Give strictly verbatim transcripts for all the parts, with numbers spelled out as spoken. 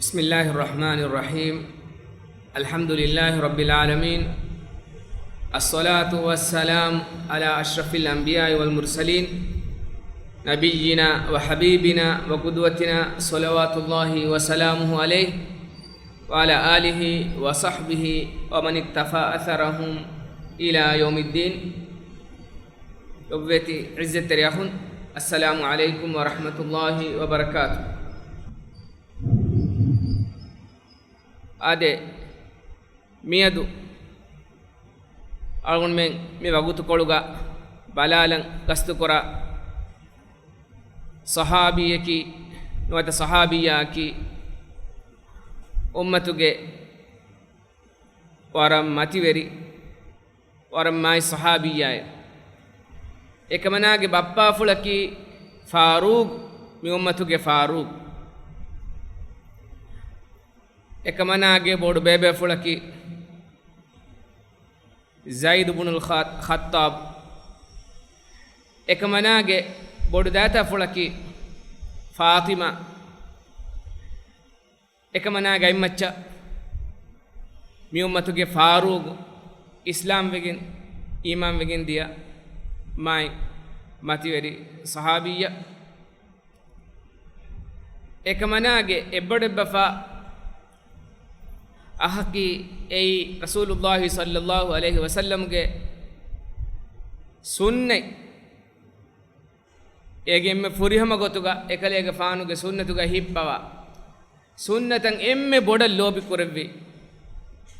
بسم الله الرحمن الرحيم. الحمد لله رب العالمين. الصلاة والسلام على أشرف الأنبياء والمرسلين، نبينا وحبيبنا وقدوتنا صلوات الله وسلامه عليه وعلى آله وصحبه ومن اقتفى أثرهم إلى يوم الدين. ލޮބުވެތި ޢިއްޒަތްތެރި އަޚުން، السلام عليكم ورحمة الله وبركاته. އާދެ، މިއަދު އަޅުގަނޑުމެން މި ވަގުތުކޮޅުގަ ބަލާލަން ގަސްތުކުރާ ޞަޙާބީއަކީ ނުވަތަ ޞަޙާބިއްޔާއަކީ އުއްމަތުގެ ވަރަށް މަތިވެރި، ވަރަށް މާތް ޞަޙާބިއްޔާއެއް. އެކަމަނާގެ ބައްޕާފުޅަކީ ފާރޫގު، މި އުއްމަތުގެ ފާރޫގު. އެކަމަނާގެ ބޮޑު ބޭބޭފުޅަކީ ޒައިދު ބުނުލް ޚަ-، ޚައްޠާބް. އެކަމަނާގެ ބޮޑު ދައިތާފުޅަކީ ފާޠިމާ. އެކަމަނާގެ އަތްމައްޗަށް މި އުއްމަތުގެ ފާރޫގު، އިސްލާމްވެގެން، އީމާންވެގެން ދިޔަ މާތް މަތިވެރި ޞަޙާބިއްޔާ. އެކަމަނާގެ އެއްބޮޑެއްބަފާ އަހަކީ އެއީ ރަސޫލުﷲ ޞައްލަﷲ ޢަލައިހި ވަސައްލަމްގެ ސުންނަތް، އޭގެ އެންމެ ފުރިހަމަ ގޮތުގަ އެކަލޭގެފާނުގެ ސުންނަތުގަ ހިއްޕަވާ، ސުންނަތަށް އެންމެ ބޮޑަށް ލޯބި ކުރެއްވި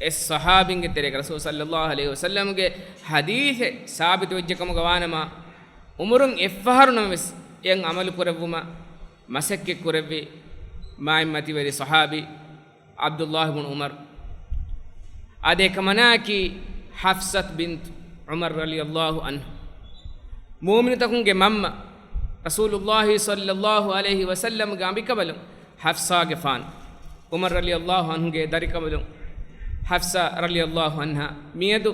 އެއް ޞަޙާބީންގެ ތެރޭގަ، ރަސޫލު ޞައްލަﷲ ޢަލައިހި ވަސައްލަމްގެ ޙަދީޘެއް ސާބިތު ވެއްޖެ ކަމުގަ ވާނަމަ، ޢުމުރުން އެއްފަހަރު ނަމަވެސް އެއަށް ޢަމަލު ކުރެއްވުމަށް މަސައްކަތް ކުރެއްވި މާތް މަތިވެރި ޞަޙާބީ ޢަބްދުﷲ ބުނު ޢުމަރު. އާދެ، އެކަމަނާއަކީ ޙަފްޞަތު ބިންތު ޢުމަރު ރަޟިޔަﷲ ޢަންހު. މުއުމިނުތަކުންގެ މަންމަ، ރަސޫލުﷲ ޞައްލަﷲ ޢަލައިހި ވަސައްލަމްގެ އަނބިކަނބަލުން ޙަފްޞާގެފާނު، ޢުމަރު ރަޟިޔަﷲ ޢަންހުގެ ދަރިކަނބަލުން ޙަފްޞާ ރަޟިޔަﷲ ޢަންހާ. މިއަދު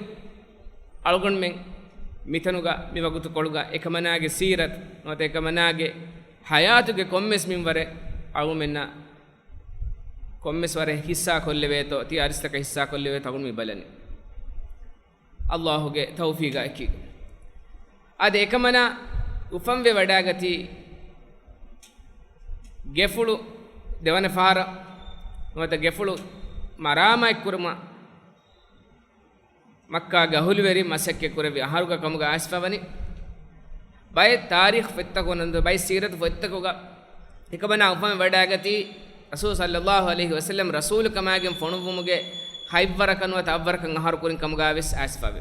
އަޅުގަނޑުމެން މިތަނުގަ މި ވަގުތުކޮޅުގަ އެކަމަނާގެ ސީރަތު ނުވަތަ އެކަމަނާގެ ޙަޔާތުގެ ކޮންމެސް މިންވަރެއް އަޅުގަނޑުމެންނަށް ކޮންމެސް ވަރެއް ހިއްސާ ކޮށްލެވޭތޯ، ތިޔަ އަރިސްތަކަށް ހިއްސާ ކޮށްލެވޭތޯ އަޅުގަނޑު މި ބަލަނީ. ﷲ ގެ ތައުފީގާ އެކީގަ. އަދި އެކަމަނާ އުފަންވެ ވަޑާގަތީ ގެފުޅު ދެވަނަ ފަހަރަށް ނުވަތަ ގެފުޅު މަރާމާތްކުރުމަށް މައްކާގެ އަހުލުވެރިން މަސައްކަތް ކުރެއްވި އަހަރުގަ ކަމުގަ އައިސްފަވަނީ. ބައެއް ތާރީޚް ފޮތްތަކުން، ބައެއް ސީރަތު ފޮތްތަކުގަ އެކަމަނާ އުފަން ވަޑާގަތީ ރަސޫލު ޞައްލަﷲ ޢަލައިހި ވަސައްލަމް ރަސޫލު ކަމާގެން ފޮނުއްވުމުގެ ހަތްވަރަކަށް ނުވަތަ އަށްވަރަކަށް އަހަރު ކުރިން ކަމުގަ ވެސް އައިސްފަވޭ.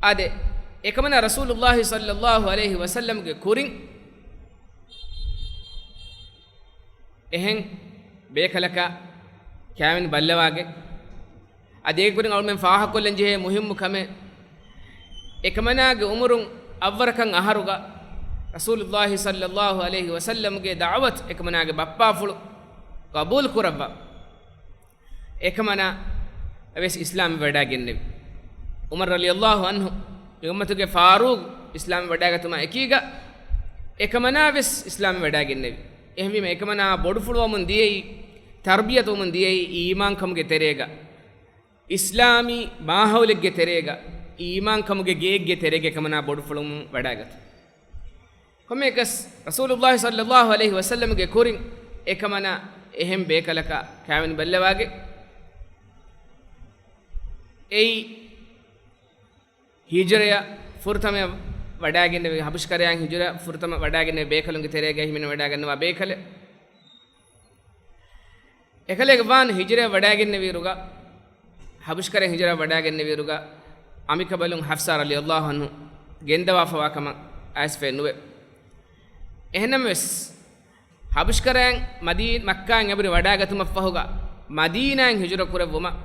އާދެ، އެކަމަނާ ރަސޫލުﷲ ޞައްލަﷲ ޢަލައިހި ވަސައްލަމްގެ ކުރިން އެހެން ބޭކަލަކާ ކާވެނި ބައްލަވާގެ، އަދި އޭގެ ކުރިން އަޅުމެން ފާހަގަކޮށްލަން ޖެހޭ މުހިއްމު ކަމެއް، އެކަމަނާގެ އުމުރުން އަށްވަރަކަށް އަހަރުގަ ރަސޫލުﷲ ޞައްލަﷲ ޢަލައިހި ވަސައްލަމްގެ ދަޢުވަތު އެކަމަނާގެ ބައްޕާފުޅު ޤަބޫލު ކުރައްވާ. އެކަމަނާ ވެސް އިސްލާމް ވެވަޑައިގެންނެވި. ޢުމަރު ރަޟިޔަﷲ ޢަންހު މި އުއްމަތުގެ ފާރޫގު އިސްލާމް ވެވަޑައިގަތުމާ އެކީގަ، އެކަމަނާ ވެސް އިސްލާމް ވެވަޑައިގެންނެވި. އެހެންވީމަ އެކަމަނާ ބޮޑުފުޅުވަމުން ދިޔައީ، ތަރްބިޔަތުވަމުން ދިޔައީ އީމާންކަމުގެ ތެރޭގަ، އިސްލާމީ މާހައުލެއްގެ ތެރޭގަ، އީމާންކަމުގެ ގެއެއްގެ ތެރޭގަ އެކަމަނާ ބޮޑުފުޅުވަމުން ވަޑައިގަތުން. ކޮންމެއަކަސް، ރަސޫލުﷲ ޞައްލަﷲ ޢަލައިހި ވަސައްލަމްގެ ކުރިން އެކަމަނާ އެހެން ބޭކަލަކާ ކާވެނި ބައްލަވާގެ، އެއީ ހިޖުރަޔަށް ފުރަތަމަ ވަޑައިގެންނެވި، ޙަބަޝްކަރަޔަށް ހިޖުރަ ފުރަތަމަ ވަޑައިގެންނެވި ބޭކަލުންގެ ތެރޭގައި ހިމެނި ވަޑައިގަންނަވާ ބޭކަލެއް. އެކަލޭގެފާނު ހިޖުރަޔަށް ވަޑައިގެންނެވިއިރުގަ، ޙަބަޝްކަރަ ހިޖުރަ ވަޑައިގެންނެވިއިރުގަ، އަނބިކަނބަލުން ޙަފްޞާ ރަޟިޔަﷲ ޢަންހު ގެންދަވާފަވާ ކަމަށް އައިސްފައެއް ނުވޭ. އެހެންނަމަވެސް، ޙަބަޝްކަރައިން މަދީ-، މައްކާއިން އެބުރި ވަޑައިގަތުމަށްފަހުގަ، މަދީނާއިން ހިޖުރަ ކުރެއްވުމަށް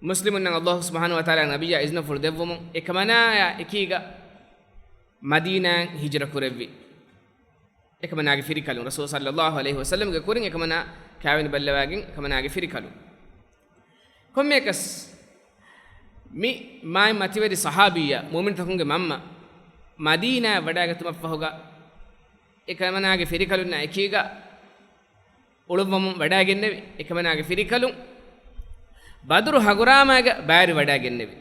މުސްލިމުންނަށް ﷲ ސުބްޙާނަހޫ ވަތަޢާލާ ނަބިއްޔާ އިޒްނަފުޅު ދެއްވުމުން، އެކަމަނާޔާ އެކީގަ މަދީނާއިން ހިޖުރަ ކުރެއްވި. އެކަމަނާގެ ފިރިކަލުން، ރަސޫލު ޞައްލަﷲ ޢަލައިހި ވަސައްލަމްގެ ކުރިން އެކަމަނާ ކާވެނި ބައްލަވާގެން އެކަމަނާގެ ފިރިކަލުން. ކޮންމެއަކަސް، މި މާތް މަތިވެރި ޞަޙާބިއްޔާ، މުއުމިނުތަކުންގެ މަންމަ، މަދީނާއަށް ވަޑައިގަތުމަށްފަހުގަ، އެކަމަނާގެ ފިރިކަލުންނާ އެކީގަ އުޅުއްވަމުން ވަޑައިގެންނެވި. އެކަމަނާގެ ފިރިކަލުން ބަދުރު ހަގުރާމާގަ ބައިވެރިވަޑައިގެންނެވި.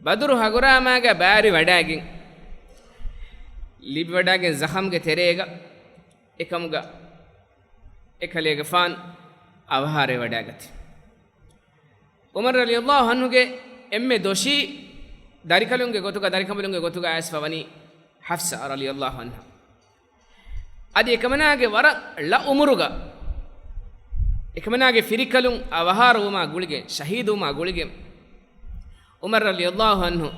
ބަދުރު ހަގުރާމާގަ ބައިވެރިވަޑައިގެން، ލިބިވަޑައިގެން ޒަޚަމްގެ ތެރޭގަ އެކަމުގަ އެކަލޭގެފާނު އަވަހާރަވެވަޑައިގަތީ. ޢުމަރު ރަޟިޔަﷲ ޢަންހުގެ އެންމެ ދޮށީ ދަރިކަލުންގެ ގޮތުގަ، ދަރިކަނބަލުންގެ ގޮތުގަ އައިސްފަ ވަނީ ޙަފްޞާ ރަޟިޔަﷲ ޢަންހާ. އަދި އެކަމަނާގެ ވަރަށް ޅަ އުމުރުގަ އެކަމަނާގެ ފިރިކަލުން އަވަހާރަވުމާ ގުޅިގެން، ޝަހީދުވުމާ ގުޅިގެން، ޢުމަރު ރަޟިޔަﷲ ޢަންހު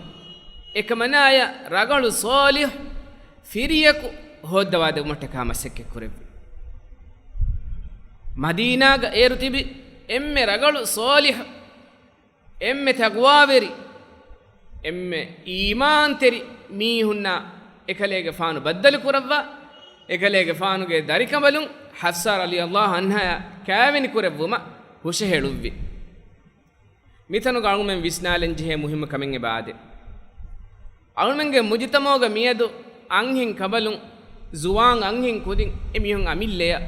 އެކަމަނާޔަށް ރަގަޅު ޞާލިޙު ފިރިޔަކު ހޯއްދަވާދެވުމަށްޓަކާ މަސައްކަތް ކުރެއްވި. މަދީނާގަ އޭރު ތިބި އެންމެ ރަގަޅު ޞާލިޙު، އެންމެ ތަޤްވާވެރި، އެންމެ އީމާންތެރި މީހުންނާ އެކަލޭގެފާނު ބައްދަލު ކުރައްވާ، އެކަލޭގެފާނުގެ ދަރިކަނބަލުން ޙަފްޞާ ރަޟިޔަﷲ ޢަންހާއާ ކާވެނި ކުރެއްވުމަށް ހުށަހެޅުއްވި. މިތަނުގަ އަޅުމެން ވިސްނާލަން ޖެހޭ މުހިއްމު ކަމެއް އެބަ އާދޭ. އަޅުމެންގެ މުޖުތަމަޢުގަ މިއަދު އަންހެން ކަނބަލުން، ޒުވާން އަންހެން ކުދިން އެ މީހުން އަމިއްލަޔަށް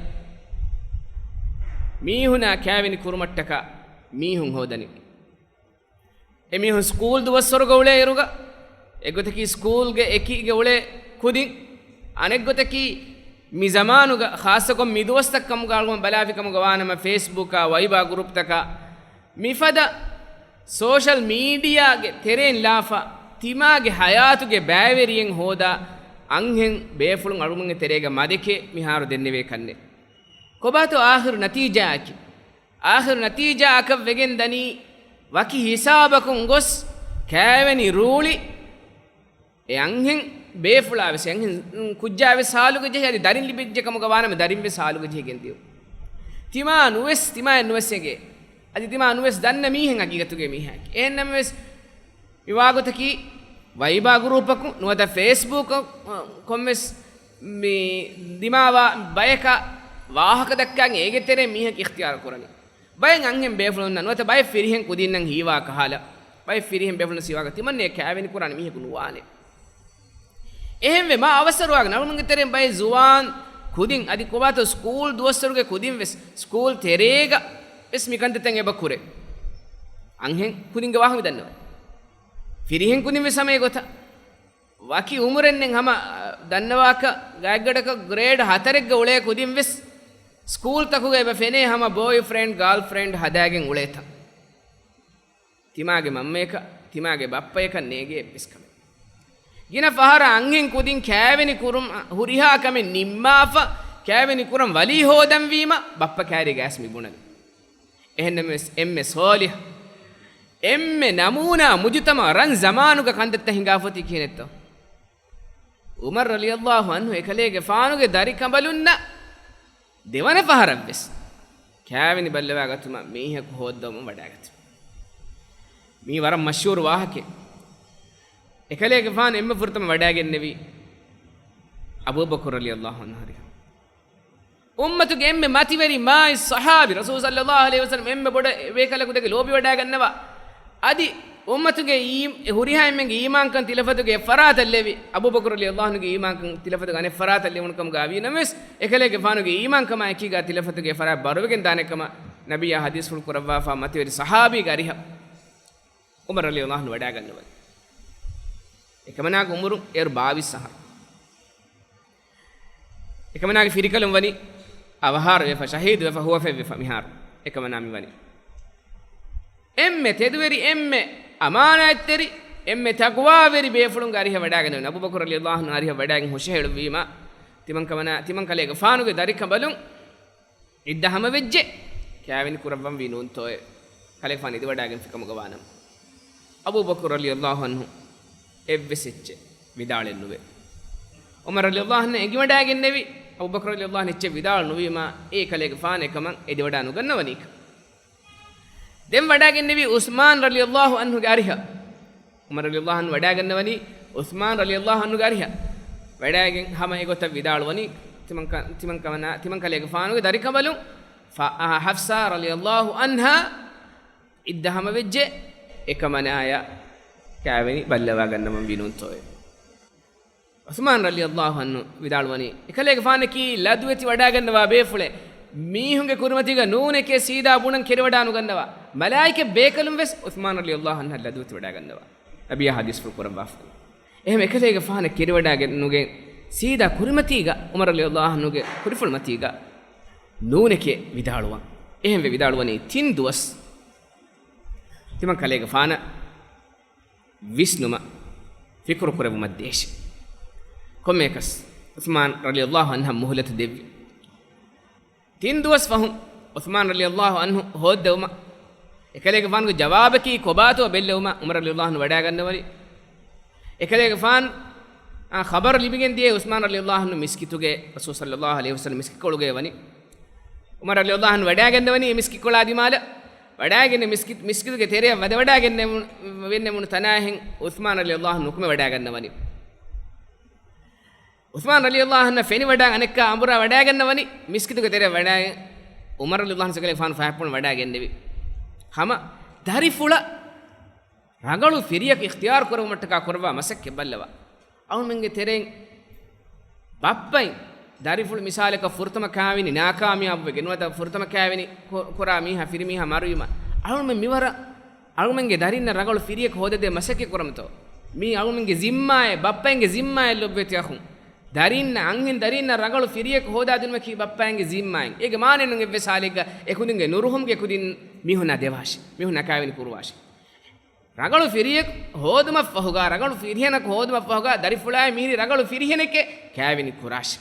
މީހުނާ ކާވެނި ކުރުމަށްޓަކާ މީހުން ހޯދަނީ. އެމީހުން ސްކޫލް ދުވަސްވަރުގަ އުޅޭ އިރުގަ، އެގޮތަކީ ސްކޫލްގެ އެކީގަ އުޅޭ ކުދިން، އަނެއްގޮތަކީ މި ޒަމާނުގަ ޚާއްޞަކޮށް މި ދުވަސްތައް ކަމުގަ އަޅުގަނޑު ބަލާފި ކަމުގަ ވާނަމަ، ފޭސްބުކާ، ވައިބާ ގުރޫޕްތަކާ، މިފަދަ ސޯޝަލް މީޑިއާގެ ތެރެއިން ލާފަ، ތިމާގެ ޙަޔާތުގެ ބައިވެރިއެއް ހޯދާ އަންހެން ބޭފުޅުން އަޅުގަނޑުގެ ތެރޭގަ މަދެކޭ މިހާރު ދެންނެވޭ ކަންނެއް. ކޮބާތޯ އާޚިރު ނަތީޖާއަކީ؟ އާޚިރު ނަތީޖާއަކަށް ވެގެން ދަނީ، ވަކި ހިސާބަކުން ގޮސް ކާވެނި ރޫޅި އެ އަންހެން ބޭފުޅާވެސް، އެ އަންހެން ކުއްޖާވެސް ހާލުގަ ޖެހި، އަދި ދަރިން ލިބިއްޖެ ކަމުގަ ވާނަމަ، ދަރިންވެސް ހާލުގަ ޖެހިގެން ދިޔުން. ތިމާ ނުވެސް، ތިމާއެއް ނުވެސް އެނގޭ. އަދި ތިމާ ނުވެސް ދަންނަ މީހެއް ހަގީގަތުގެ މީހާއެކޭ. އެހެންނަމަވެސް، މި ވާގޮތަކީ ވައިބާ ގުރޫޕަކުން ނުވަތަ ފޭސްބުކަށް ކޮންމެސް މި ދިމާވާ ބަޔަކަށް ވާހަކަ ދައްކާން އޭގެ ތެރޭ މީހަކު އިޚްތިޔާރު ކުރަނީ. ބައެއް އަންހެން ބޭފުޅުންނަށް ނުވަތަ ބައެއް ފިރިހެން ކުދީންނަށް ހީވާ ކަހަލަ، ބައެއް ފިރިހެން ބޭފުޅުން ހީވާ ތިމަންނެ ކާވެނި ކުރާނެ މީހަކު ނުވާނެ. އެހެންވެ، މާ އަވަސްއަރުވާގެން އަޅުމެންގެ ތެރެއިން ބައެއް ޒުވާން ކުދިން އަދި ކޮބާތޯ ސްކޫލް ދުވަސްވަރުގެ ކުދިން ވެސް ސްކޫލް ތެރޭގަ ވެސް މި ކަންތައްތައް އެބަ ކުރޭ. އަންހެން ކުދިންގެ ވާހަކަ މި ދަންނަވަނީ. ފިރިހެން ކުދިން ވެސް ހަމަ އެގޮތަށް. ވަކި އުމުރެއް ނެތް ހަމަ ދަންނަވާކަށް ގާތްގަނޑަކަށް ގްރޭޑް ހަތަރެއްގަ އުޅޭ ކުދިން ވެސް ސްކޫލްތަކުގަ އެބަ ފެނޭ ހަމަ ބޯއިފްރެންޑް، ގާލްފްރެންޑް ހަދާގެން އުޅޭތަން. ތިމާގެ މަންމަޔަކަށް، ތިމާގެ ބައްޕަޔަކަށް ނޭގޭ އެއްވެސް ކަމެއް. ގިނަ ފަހަރަށް އަންހެން ކުދިން ކާވެނި ކުރުމަށް ހުރިހާ ކަމެއް ނިންމާފަ، ކާވެނި ކުރަން ވަލީ ހޯދަންވީމަ، ބައްޕަ ކާރީގަ އައިސް މި ބުނަނީ. އެހެންނަމަވެސް، އެންމެ ޞާލިޙު، އެންމެ ނަމޫނާ މުޖުތަމަޢަށް ރަން ޒަމާނުގަ ކަންތައްތައް ހިނގާފަ އޮތީ ކިހިނެއްތޯ؟ ޢުމަރު ރަޟިޔަﷲ ޢަންހު އެކަލޭގެފާނުގެ ދަރިކަނބަލުންނަށް ދެވަނަ ފަހަރަށްވެސް ކާވެނި ބައްލަވާގަތުމަށް މީހަކު ހޯއްދަވަމުން ވަޑައިގަތީ. މީ ވަރަށް މަޝްހޫރު ވާހަކައެއް. އެކަލޭގެފާނު އެންމެ ފުރަތަމަ ވަޑައިގެންނެވީ އަބޫބަކުރު ރަޟިޔަﷲ ޢަންހު އަރިހަށް. އުއްމަތުގެ އެންމެ މަތިވެރި މާތް ޞަޙާބީ، ރަސޫލު ޞައްލަﷲ ޢަލައިހި ވަސައްލަމަ އެންމެ ބޮޑަށް ބޭކަލަކު ދެކެ ލޯބިވަޑައިގަންނަވާ. އަދި އުއްމަތުގެ އީ-، ހުރިހާ އެންމެންގެ އީމާންކަން ތިލަފަތުގެ އެއްފަރާތަށް ލެވި، އަބޫބަކުރު ރަޟިޔަﷲ ޢަންހުގެ އީމާންކަން ތިލަފަތުގެ އަނެއްފަރާތަށް ލެވުނު ކަމުގަ ވީނަމަވެސް، އެކަލޭގެފާނުގެ އީމާންކަމާ އެކީގަ ތިލަފަތުގެ އެއްފަރާތް ބަރުވެގެން ދާނެ ކަމަށް ނަބިއްޔާ ޙަދީޘްފުޅު ކުރައްވާފާ މަތިވެރި ޞަޙާބީގެ އަރިހަށް ޢުމަރު ރަޟިޔަﷲ ޢަންހު ވަޑައިގަންނަވަނީ. އެކަމަނާގެ އުމުރު އޭރު ބާވީސް އަހަރު. އެކަމަނާގެ ފިރިކަލުން ވަނީ އަވަހާރަވެފަ، ޝަހީދުވެފަ، ހުވަފަތްވެފަ މިހާރު. އެކަމަނާ މިވަނީ އެންމެ ތެދުވެރި، އެންމެ އަމާނާތްތެރި، އެންމެ ތަޤްވާވެރި ބޭފުޅުންގެ އަރިހަށް ވަޑައިގަނެވެ. އަބޫބަކުރު ރަޟިޔަﷲ ޢަންހު އަރިހަށް ވަޑައިގެން ހުށަހެޅުއްވީމާ، ތިމަން ކަމަނާ، ތިމަން ކަލޭގެފާނުގެ ދަރިކަނބަލުން އިއްދަ ހަމަވެއްޖެ، ކާވެނި ކުރައްވަންވީ ނޫންތޯއޭ؟ ކަލޭގެފާނު އެދިވަޑައިގެންފި ކަމުގަ ވާނަމަ. އަބޫބަކުރު ރަޟިޔަﷲ ޢަންހު އެއްވެސް އެއްޗެއް ވިދާޅެއް ނުވޭ. ޢުމަރު ރަޟިޔަﷲ ޢަންހު އެނގިވަޑައިގެންނެވި، އަބޫބަކުރު ރަޟިޔަﷲ ޢަންހު އެއްޗެއް ވިދާޅު ނުވީމާ، އޭ ކަލޭގެފާނު އެކަމަށް އެދިވަޑައި ނުގަންނަވަނީކަން. ދެން ވަޑައިގެންނެވީ ޢުސްމާން ރަޟިޔަﷲ ޢަންހުގެ އަރިހަށް. ޢުމަރު ރަޟިޔަﷲ ޢަންހު ވަޑައިގަންނަވަނީ ޢުސްމާން ރަޟިޔަﷲ ޢަންހުގެ އަރިހަށް. ވަޑައިގެން ހަމަ އެގޮތަށް ވިދާޅުވަނީ، ތިމަން ކަ-، ތިމަން ކަމަނާ، ތިމަން ކަލޭގެފާނުގެ ދަރިކަނބަލުން ފަ-، އާ، ޙަފްޞާ ރަޟިޔަﷲ ޢަންހާ އިއްދަ ހަމަވެއްޖެ، އެކަމަނާޔަށް ކާވެނި ބައްލަވާގަންނަވަން ވީ ނޫންތޯއޭ؟ ޢުޘްމާން ރަޟިޔަﷲ ޢަންހު ވިދާޅުވަނީ، އެކަލޭގެފާނަކީ ލަދުވެތި ވަޑާގަންނަވާ ބޭފުޅެއް. މީހުންގެ ކުރިމަތީގަ ނޫނެކޭ ސީދާ ބުނަން ކެރިވަޑާނުގަންނަވާ. މަލާއިކަ ބޭކަލުން ވެސް ޢުޘްމާން ރަޟިޔަﷲ ޢަންހަށް ލަދުވެތި ވަޑާގަންނަވާ. ނަބިއްޔާ ޙަދީޘްފުޅު ކުރައްވާފަ. އެހެން އެކަލޭގެފާނަށް ކެރިވަޑާގެން ނުގެން ސީދާ ކުރިމަތީގަ ޢުމަރު ރަޟިޔަﷲ ޢަންހުގެ ކުރިފުޅުމަތީގަ ނޫނެކޭ ވިދާޅުވަން. އެހެންވެ ވިދާޅުވަނީ ތިން ދުވަސް ތިމަން ކަލޭގެފާނަށް ވިސްނުމަށް ފިކުރު ކުރެއްވުމަށް ދޭށޭ. ކޮންމެއަކަސް ޢުޘްމާން ރަޟިޔަﷲ ޢަންހަށް މުހުލަތު ދެއްވި. ތިން ދުވަސް ފަހުން ޢުޘްމާން ރަޟިޔަﷲ ޢަންހު ހޯއްދެވުމަށް އެކަލޭގެފާނުގެ ޖަވާބަކީ ކޮބާތޯ ބެއްލެވުމަށް ޢުމަރު ރަޟިޔަﷲ ޢަންހު ވަޑާގަންނަވަނީ. އެކަލޭގެފާނު، އާ، ޚަބަރު ލިބިގެން ދިޔައީ ޢުޘްމާން ރަޟިޔަﷲ ޢަންހު މިސްކިތުގެ ރަސޫލު ޞައްލަﷲ ޢަލައިހި ވަސައްލަމް މިސްކިތްކޮޅުގައި ވަނީ. ޢުމަރު ރަޟިޔަﷲ ޢަންހު ވަޑާގަންނަވަނީ އެ މިސްކިތްކޮޅާ ދިމާލަށް. ވަޑާގެން މިސްކިތް، މިސްކިތުގެ ތެރެއަށް ވަދެވަޑާގެންނެވު-، ވެންނެވުނު ތަނާހެން ޢުޘްމާން ރަޟިޔަﷲ ޢަންހު ނުކުމެވަޑާގަންނަވަނީ. ޢުޘްމާން ރަޟިޔަﷲ ޢަންހަށް ފެނިވަޑާ އަނެއްކާ އަނބުރާ ވަޑާގަންނަވަނީ މިސްކިތުގެ ތެރެއަށް ވަޑާގެން. ޢުމަރު ރަޟިޔަﷲ ޢަންހު ކަލޭގެފާނު ފަހަތްޕުޅުން ވަޑާގެންނެވި. ހަމަ ދަރިފުޅަށް ރަނގަޅު ފިރިޔަކު އިޚްތިޔާރު ކުރެވުމަށްޓަކާ ކުރައްވާ މަސައްކަތް ބައްލަވާ. އަޅުމެންގެ ތެރެއިން ބައްޕައިން ދަރިފުޅު މިސާލަކަށް ފުރަތަމަ ކާވެނި ނާކާމިޔާބުވެގެން ނުވަތަ ފުރަތަމަ ކާވެނި ކު-، ކުރާ މީހާ ފިރިމީހާ މަރުވީމަ އަޅުމެން މިވަރަށް އަޅުމެންގެ ދަރިންނަށް ރަނގަޅު ފިރިޔަކު ހޯދަދޭ މަސައްކަތް ކުރަމުތޯ؟ މީ އަޅުމެންގެ ޒިންމާއެއް، ބައްޕައިންގެ ޒިންމާއެއް ލޮބުވެތި އަޚުން. ދަރިންނަށް، އަންހެން ދަރިންނަށް ރަނގަޅު ފިރިޔަކު ހޯދާދިނުމަކީ ބައްޕައިންގެ ޒިންމާއެއް. އޭގެ މާނައެއް ނޫން އެއްވެސް ހާލެއްގަ އެކުދިންގެ ނުރުހުމުގެ ކުދިން މީހުންނާ ދެވާށި. މީހުންނާ ކާވެނި ކުރުވާށި. ރަނގަޅު ފިރިޔަކު ހޯދުމަށްފަހުގަ، ރަނގަޅު ފިރިހެނަކު ހޯދުމަށްފަހުގަ، ދަރިފުޅާއި މީރި ރަނގަޅު ފިރިހެނެކޭ ކާވެނި ކުރާށި.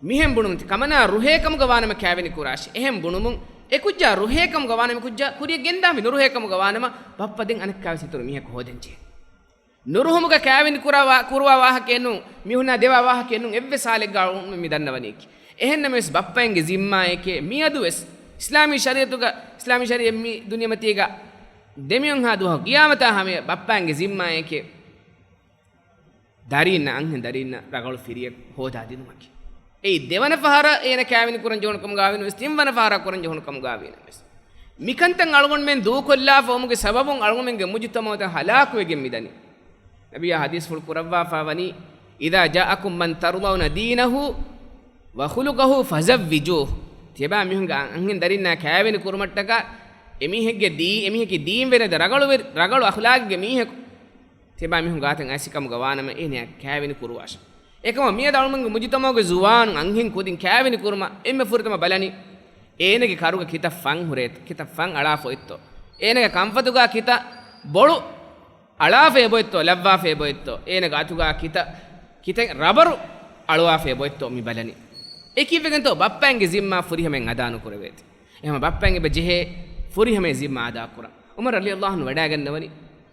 މިހެން ބުނުމުން ތި ކަމަނާ ރުހޭ ކަމުގަ ވާނަމަ ކާވެނި ކުރާށި. އެހެން ބުނުމުން އެ ކުއްޖާ ރުހޭ ކަމުގަ ވާނަމަ ކުއްޖާ ކުރިޔަށް ގެންދާންވީ ނުރުހޭ ކަމުގަ ވާނަމަ ބައްޕަ ދެން އަނެއްކާވެސް އިތުރު މީހަކު ހޯދަންޖެހޭ. ނުރުހުމުގަ ކާވެނި ކުރާ ވާ-، ކުރުވާ ވާހަކައެއް ނޫން، މީހުންނާ ދެވާ ވާހަކައެއް ނޫން، އެއްވެސް ހާލެއްގަ އަޅުގަނޑުމެން މި ދަންނަވަނީކީ. އެހެންނަމަވެސް ބައްޕައިންގެ ޒިންމާއެކޭ މިއަދުވެސް އިސްލާމީ ޝަރީއަތުގަ، އިސްލާމީ ޝަރީއަތް މި ދުނިޔެމަތީގަ ދެމިއޮންހާ ދުވަހު ގިޔާމަތާ ހަމަޔަށް ބައްޕައިންގެ ޒިންމާއެކޭ ދަރީންނަށް، އަންހެން ދަރީންނަށް ރަނގަޅު ފިރިޔަކު ހޯދާދިނުމަކީ. އެއީ ދެވަނަ ފަހަރަށް އޭނަ ކާވެނި ކުރަން ޖެހުނު ކަމުގައި ވީނަމަވެސް، ތިންވަނަ ފަހަރަށް ކުރަން ޖެހުނު ކަމުގައި ވީނަމަވެސް، މިކަންތައް އަޅުގަނޑުމެން ދޫކޮށްލާފަ ވުމުގެ ސަބަބުން އަޅުގަނޑުމެންގެ މުޖުތަމަޢުތައް ހަލާކުވެގެން މިދަނީ. ނަބިއްޔާ ޙަދީޘްފުޅު ކުރައްވާފަ ވަނީ، "إذا جاءكم من ترضون دينه وخلقه فزوجوه." ތިޔަބައިމީހުންގެ އަންހެން ދަރިންނާ ކާވެނި ކުރުމަށްޓަކާ، އެމީހެއްގެ ދީ-، އެމީހަކީ ދީންވެރި ރަނގަޅު ވެ-، ރަނގަޅު އަޚުލާގެއްގެ މީހަކު ތިޔަބައިމީހުން ގާތަށް އައިސިކަމުގަ ވާނަމަ، އޭނަޔާ ކާވެނި ކުރުވާށި. އެކަމަށް މިއަދު އަޅުމެންގެ މުޖުތަމަޢުގެ ޒުވާނުން އަންހެން ކުދިން ކާވެނި ކުރުމަށް އެންމެ ފުރަތަމަ ބަލަނީ، އޭނަގެ ކަރުގަ ކިތައް ފަން ހުރޭތޯ، ކިތައް ފަން އަޅާފަ އޮތްތޯ، އޭނަގެ ކަންފަތުގަ ކިތައް ބޮޅު އަޅާފަ އެބައޮތްތޯ، ލައްވާފަ އެބައޮތްތޯ، އޭނަގެ އަތުގަ ކިތައް، ކިތައް ރަބަރު އަޅުވާފަ އެބައޮތްތޯ މި ބަލަނީ. އެ ކީއްވެގެންތޯ؟ ބައްޕައިންގެ ޒިންމާ ފުރިހަމައިން އަދާ ނުކުރެވޭތީ. އެހެން ބައްޕައިން އެބަ ޖެހޭ ފުރިހަމައިން ޒިންމާ އަދާކުރަން. ޢުމަރު ރަޟިޔަﷲ ޢަންހު ވަޑާގަންނަވަނީ.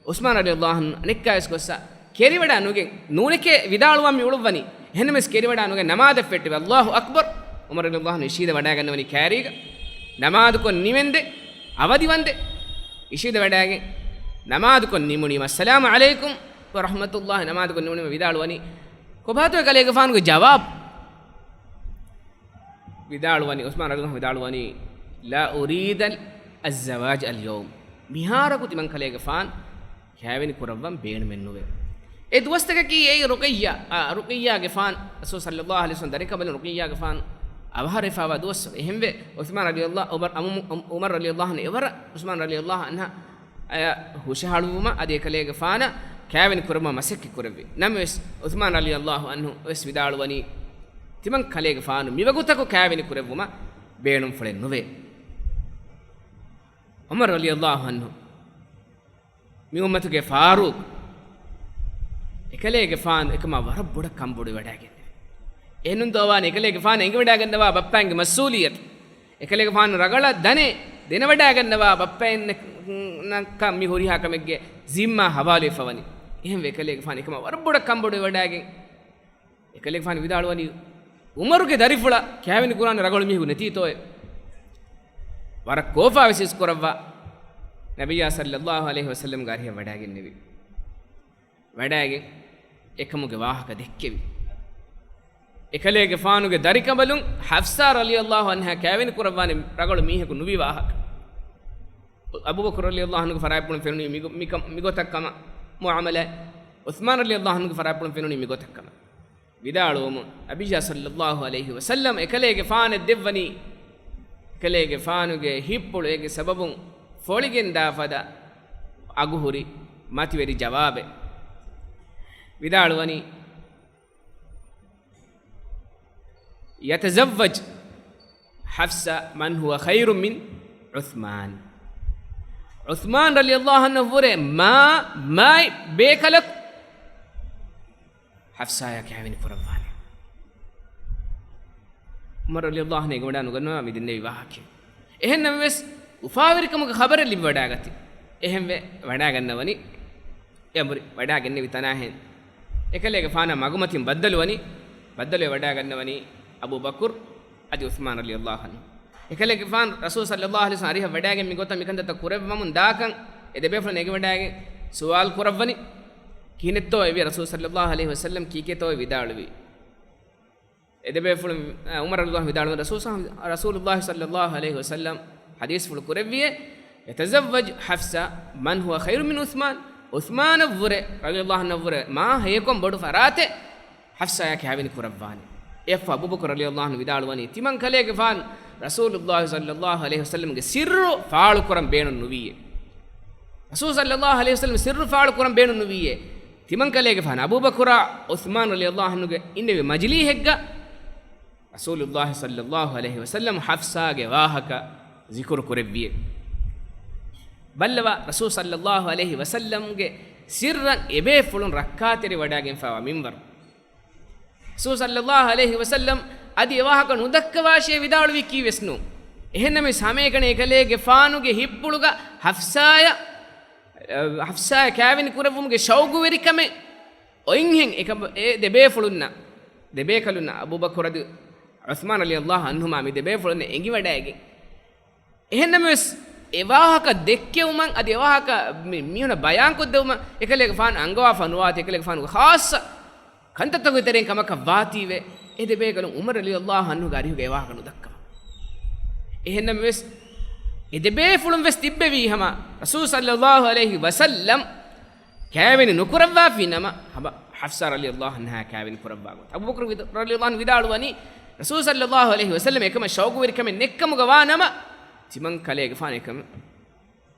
ޢުސްމާން ރަޟިޔަﷲ ޢަންހު އަނެއްކާވެސް ގޮއްސަ ކެރިވަޑާ ނުގެން، ނޫނެކޭ ވިދާޅުވަން މި އުޅުއްވަނީ. އެހެންނަމަވެސް ކެރިވަޑާ ނުގެން ނަމާދަށް ފެއްޓެވި. ﷲ އަކްބަރު. ޢުމަރު ރަޟިޔަﷲ ޢަންހު އިށީދަ ވަޑާގަންނަވަނީ ކާރީގަ. ނަމާދުކޮށް ނިމެންދެ، އަވަދިވަންދެ، އިށީދަ ވަޑާގެން ނަމާދުކޮށް ނިމުނީމަ، "السلام عليكم ورحمة الله." ނަމާދުކޮށް ނިމުނީމަ ވިދާޅުވަނީ، ކޮބާތޯ ކަލޭގެފާނުގެ ޖަވާބު؟ ވިދާޅުވަނީ، ޢުސްމާން ރަޟިޔަﷲ ޢަންހު ވިދާޅުވަނީ، "لا أريد الزواج اليوم." މިހާރަކު ތިމަން ކަލޭގެފާނު ކާވެނި ކުރައްވަން ބޭނުމެއް ނުވޭ. އެ ދުވަސްތަކަކީ އެއީ ރުޤައްޔާ، އާ، ރުޤައްޔާގެފާނު، ރަސޫލު ޞައްލަﷲ ޢަލައިހި ވަސައްލަމް ދަރިކަނބަލުން ރުޤައްޔާގެފާނު އަވަހަށް ވެފަވާ ދުވަސް. އެހެންވެ، ޢުސްމާން ރަޟިޔަﷲ، ޢުމަރު، ޢުމަ-، ޢުމަރު ރަޟިޔަﷲ ޢަންހު އެވަރަށް ޢުސްމާން ރަޟިޔަﷲ ޢަންހު އަޔަށް ހުށަހަޅުވުމަށް އަދި އެކަލޭގެފާނަށް ކާވެނި ކުރުމަށް މަސައްކަތް ކުރެއްވި. ނަމަވެސް، ޢުސްމާން ރަޟިޔަﷲ ޢަންހު ވެސް ވިދާޅުވަނީ، ތިމަން ކަލޭގެފާނު މިވަގުތަކު ކާވެނި ކުރެއްވުމަށް ބޭނުންފުޅެއް ނުވޭ. ޢުމަރު ރަޟިޔަﷲ ޢަންހު މި އުއްމަތުގެ ފާރޫޤު، އެކަލޭގެފާނު އެކަމާ ވަރަށް ބޮޑަށް ކަންބޮޑުވެވަޑައިގެންނެވި. އެހެންނޫންތޯ ވާނެ އެކަލޭގެފާނު އެނގިވަޑައިގަންނަވާ ބައްޕައިންގެ މަސްއޫލިއްޔަތު، އެކަލޭގެފާނު ރަގަޅަށް ދަނެ ދެނެވަޑައިގަންނަވާ ބައްޕައިންނަކަށް މި ހުރިހާ ކަމެއްގެ ޒިންމާ ހަވާލުވެފަވަނީ. އެހެންވެ އެކަލޭގެފާނު އެކަމާ ވަރަށް ބޮޑަށް ކަންބޮޑުވެވަޑައިގެން އެކަލޭގެފާނު ވިދާޅުވަނީ، ޢުމަރުގެ ދަރިފުޅަށް ކާވެނި ކުރާނެ ރަނގަޅު މީހަކު ނެތީތޯއޭ؟ ވަރަށް ކޯފާވެސް ހިސްކުރައްވާ ނަބިއްޔާ ޞައްލަﷲ ޢަލައިހި ވަސައްލަމްގެ އަރިހަށް ވަޑާގެންނެވި. ވަޑާގެން އެކަމުގެ ވާހަކަ ދެއްކެވި. އެކަލޭގެފާނުގެ ދަރިކަނބަލުން ޙަފްޞާ ރަޟިޔަﷲ ޢަންހާ ކާވެނި ކުރައްވާނެ ރަނގަޅު މީހަކު ނުވި ވާހަކަ. އަބޫބަކުރު ރަޟިޔަﷲ ޢަންހުގެ ފަރާތްޕުޅުން ފެނުނީ މިގޮ-، މިކަ-، މިގޮތަށް ކަމަށް މުޢާމަލާތް. ޢުޘްމާން ރަޟިޔަﷲ ޢަންހުގެ ފަރާތްޕުޅުން ފެނުނީ މިގޮތަށް ކަމަށް. ވިދާޅުވުމުން، ނަބިއްޔާ ޞައްލަﷲ ޢަލައިހި ވަސައްލަމް އެކަލޭގެފާނަށް ދެއްވަނީ، އެކަލޭގެފާނުގެ ހިތްޕުޅު އޭގެ ސަބަބުން ފޮޅިގެންދާ ފަދަ އަގުހުރި މަތިވެރި ޖަވާބެއް. ވިދާޅުވަނީ، يتزوج حفصة من هو خير من عثمان. ޢުޘްމާން ރަޟިޔަﷲ ޢަންހު ވުރެ މާ، މާތް ބޭކަލަކު ޙަފްޞާޔާ ކާވެނި ކުރައްވާނެ. ޢުމަރު ރަޟިޔަﷲ ޢަންހު އެނގިވަޑާ ނުގަންނަވާ މި ދެންނެވި ވާހަކައެއް. އެހެންނަމަވެސް، އުފާވެރިކަމުގެ ޚަބަރެއް ލިބިވަޑާގަތީ. އެހެންވެ ވަޑާގަންނަވަނީ، އެ އަނބުރި ވަޑާގެންނެވި ތަނާހެން. އެކަލޭގެފާނާ މަގުމަތިން ބައްދަލުވަނީ، ބައްދަލުވެ ވަޑާގަންނަވަނީ އަބޫބަކުރު އަދި ޢުޘްމާން ރަޟިޔަﷲ ޢަންހު. އެކަލޭގެފާނު ރަސޫލު ޞައްލަﷲ ޢަލައިހި ވަސައްލަމް އަރިހަށް ވަޑާގެން މި ގޮތަށް މިކަންތައްތައް ކުރެއްވަމުން ދާކަން އެ ދެބޭފުޅުން އެނގިވަޑާގެން ސުވާލު ކުރައްވަނީ، ކިހިނެއްތޯ އެވި ރަސޫލު ޞައްލަﷲ ޢަލައިހި ވަސައްލަމް ކީކޭތޯ ވިދާޅުވީ؟ އެ ދެބޭފުޅުން، އަ، ޢުމަރު ރަޟިޔަﷲ ޢަންހު ވިދާޅުވި ރަސޫލު ޞަ-، ރަސޫލުﷲ ޞައްލަﷲ ޢަލައިހި ވަސައްލަމް ޙަދީޘްފުޅު ކުރެއްވިއޭ، يتزوج حفصة من هو خير من عثمان. ޢުޘްމާނަށްވުރެ، ރަޟިޔަﷲ ޢަންހަށްވުރެ، މާ ހެޔޮކޮން ބޮޑު ފަރާތެއް ޙަފްޞާޔާ ކާވެނި ކުރައްވާނެ. އެއަށްފަހު އަބޫބަކުރު ރަޟިޔަﷲ ޢަންހު ވިދާޅުވަނީ، ތިމަން ކަލޭގެފާނު ރަސޫލުﷲ ޞައްލަﷲ ޢަލައިހި ވަސައްލަމްގެ ސިއްރު ފާޅުކުރަން ބޭނުން ނުވީއޭ. ރަސޫލު ޞައްލަﷲ ޢަލައިހި ވަސައްލަމް ސިއްރު ފާޅުކުރަން ބޭނުން ނުވީއޭ. ތިމަން ކަލޭގެފާނު އަބޫބަކުރާ ޢުޘްމާން ރަޟިޔަﷲ ޢަންހުގެ އިންނެވި މަޖިލީހެއްގަ ރަސޫލުﷲ ޞައްލަﷲ ޢަލައިހި ވަސައްލަމް ޙަފްޞާގެ ވާހަކަ ޒިކުރު ކުރެއްވިއޭ. ބައްލަވާ، ރަސޫލު ޞައްލަﷲ ޢަލައިހި ވަސައްލަމްގެ ސިއްރަށް އެބޭފުޅުން ރައްކާތެރިވަޑާގެންފާވާ މިންވަރު. ރަސޫލު ޞައްލަﷲ ޢަލައިހި ވަސައްލަމް އަދި އެވާހަކަ ނުދައްކަވާށޭ ވިދާޅުވީ ކީވެސް ނޫން. އެހެންނަމަވެސް ހަމައެކަނި އެކަލޭގެފާނުގެ ހިތްޕުޅުގަ ޙަފްޞާޔަށް، ޙަފްޞާޔާ ކާވެނި ކުރެއްވުމުގެ ޝައުގުވެރިކަމެއް އޮތްހެން އެކަ-، އެ ދެބޭފުޅުންނަށް، ދެބޭކަލުންނަށް، އަބޫބަކުރު އަދި ޢުޘްމާން ރަޟިޔަﷲ ޢަންހުމާ މި ދެބޭފުޅުންނަށް އެނގިވަޑައިގެން، އެހެންނަމަވެސް، އެ ވާހަކަ ދެއްކެވުމަށް އަދި އެ ވާހަކަ މި-، މީހުނަށް ބަޔާންކޮށްދެވުމަށް އެކަލޭގެފާނު އަންގަވާފަ ނުވާތީ، އެކަލޭގެފާނުގެ ޚާއްޞަ ކަންތައްތަކުގެ ތެރެއިން ކަމަކަށް ވާތީވެ، އެ ދެބޭކަލުން ޢުމަރު ރަޟިޔަﷲ ޢަންހުގެ އަރިހުގަ އެ ވާހަކަ ނުދައްކަވާ. އެހެންނަމަވެސް، އެ ދެބޭފުޅުން ވެސް ތިއްބެވީ ހަމަ ރަސޫލު ޞައްލަﷲ ޢަލައިހި ވަސައްލަމް ކާވެނި ނުކުރައްވާފި ނަމަ، ހަމަ ޙަފްޞާ ރަޟިޔަﷲ ޢަންހާ ކާވެނި ކުރައްވާ ގޮތަށް. އަބޫބަކުރު ވިދ-، ރަޟިޔަﷲ ޢަންހު ވިދާޅުވަނީ، ރަސޫލު ޞައްލަﷲ ޢަލައިހި ވަސައްލަމް އެކަމަށް ޝައުގުވެރިކަމެއް ނެއްކަމުގަ ވާ ނަމަ، ތިމަން ކަލޭގެފާނު އެކަމެއް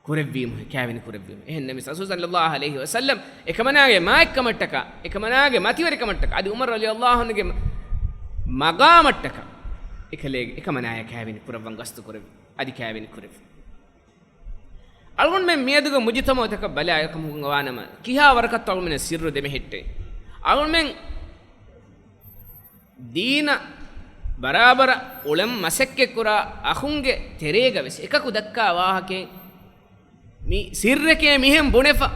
ކުރެއްވީމު، ކާވެނި ކުރެއްވީމު. އެހެން ނަމަވެސް، ރަސޫލު ޞައްލަﷲ ޢަލައިހި ވަސައްލަމް އެކަމަނާގެ މާތްކަމަށްޓަކާ، އެކަމަނާގެ މަތިވެރިކަމަށްޓަކާ، އަދި ޢުމަރު ރަޟިޔަﷲ ޢަންހުގެ މަގާމަށްޓަކާ، އެކަލޭ-، އެކަމަނާޔާ ކާވެނި ކުރައްވަން ގަސްތު ކުރެއްވި، އަދި ކާވެނި ކުރެއްވި. އަޅުގަނޑުމެން މިއަދުގެ މުޖުތަމަޢުތަކަށް ބަލާ ކަމުގަ ވާނަމަ، ކިހާ ވަރަކަށްތޯ އަޅުގަނޑުމެން ސިއްރު ދެމެހެއްޓޭ. އަޅުގަނޑުމެން ދީނަށް ބަރާބަރަށް އުޅެން މަސައްކަތްކުރާ އަޚުންގެ ތެރޭގަ ވެސް އެކަކު ދައްކާ ވާހަކައެއް މި ސިއްރެކޭ މިހެން ބުނެފަ،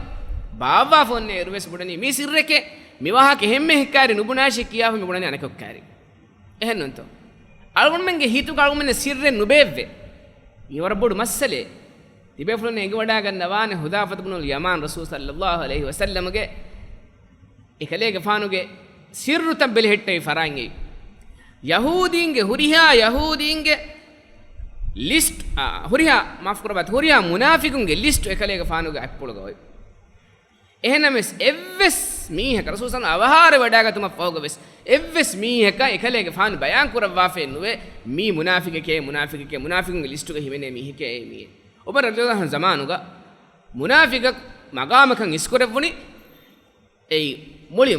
ބާއްވާފަ އޮންނަ އިރުވެސް ބުނަނީ މި ސިއްރެކޭ، މި ވާހަކަ އެހެންމެ ހެއްކާރި ނުބުނާށޭ ކިޔާފަ މި ބުނަނީ އަނެކަކު ކާރި. އެހެންނޫންތޯ؟ އަޅުގަނޑުމެންގެ ހިތުގަ އަޅުގަނޑުމެންނަށް ސިއްރެއް ނުބޭއްވޭ. މީ ވަރަށް ބޮޑު މައްސަލައެއް. ތިބޭފުޅުން އެނގިވަޑާގަންނަވާނެ ޙުޛާފަތު ބުނުލް ޔަމާން ރަސޫލު ޞައްލަﷲ ޢަލައިހި ވަސައްލަމުގެ އެކަލޭގެފާނުގެ ސިއްރުތައް ބެލެހެއްޓެވި ފަރާތް އެއީ. ޔަހޫދީންގެ، ހުރިހާ ޔަހޫދީންގެ ލިސްޓް، އާ، ހުރިހާ، މާފުކުރައްވާތި، ހުރިހާ މުނާފިޤުންގެ ލިސްޓް އެކަލޭގެފާނުގެ ހިތްޕުޅުގަ އޮތް. އެހެންނަމަވެސް، އެއްވެސް މީހަކަށް ރަސޫލު ޞައްލަﷲ ޢަލައިހި ވަސައްލަމް އަވަހާރަވެވަޑާގަތުމަށްފަހުގަވެސް، އެއްވެސް މީހަކަށް އެކަލޭގެފާނު ބަޔާން ކުރައްވާފައެއް ނުވޭ، މީ މުނާފިޤެކޭ، މުނާފިޤެކޭ، މުނާފިޤުންގެ ލިސްޓުގަ ހިމެނޭ މީހެކޭ އެއީ މީހެއް. ޢުމަރު ރަޟިޔަﷲ ޢަންހު ޒަމާނުގަ މުނާފިޤަކު މަގާމަކަށް އިސްކުރެއްވުނީ، އެއީ މުޅި